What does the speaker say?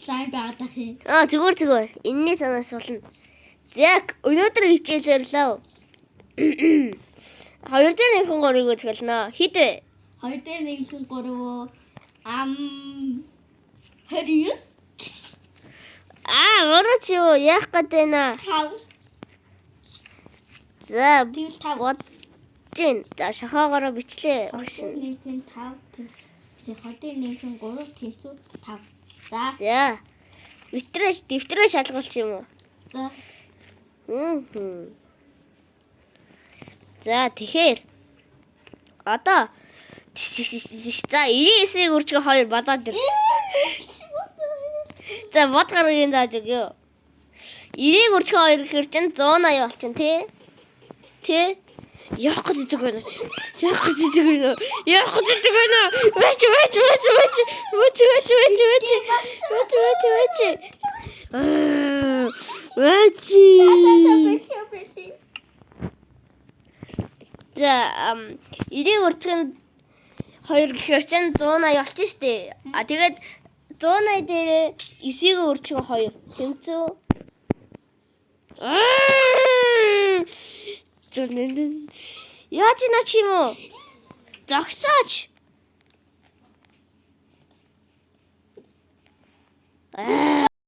Слайм байгаад ах юм. Аа, зүгээр зүгээр. Энийний санаас болно. За, өнөөдөр хичээлээр лав. 2 дээр нэмэх 3-ыг үзгэлнэ. Хэд вэ? 2 дээр нэмэх 3 ам 29. Аа, буруу чи юу? Яах гээд байна? 5. За, Тэгвэл 5. бодож гин. За, шохоогоороо бичлээ. 2 дээр нэмэх нь 5. 2 дээр нэмэх нь 3 тэнцүү 5. За. За. Дэвтрээ дэвтрээ шалгуулчих юм уу? За. Мм. За, тэгэхээр одоо за 99-ийг үржих 2 бодоод ир. За, бод гарагийн зааж өгөө. 90-ийг үржих 2 гэхэр чинь 180 болчин тий? Тий? Явах гэж идэг байна. Явах гэж идэг байна. Явах гэж идэг байна. Вэч вэч вэч вэч. Вэч вэч вэч вэч. Вэч вэч вэч. Аа, вэч. За, 90-ийг үржих нь 2 гэхэр чинь 180 болчин штэ. А тэгээд 180 дээр 9-ийг үржих 2. Тэнцүү. Аа! Зөв нэн. Яаж наа чи юм уу? Зогсооч. Аа.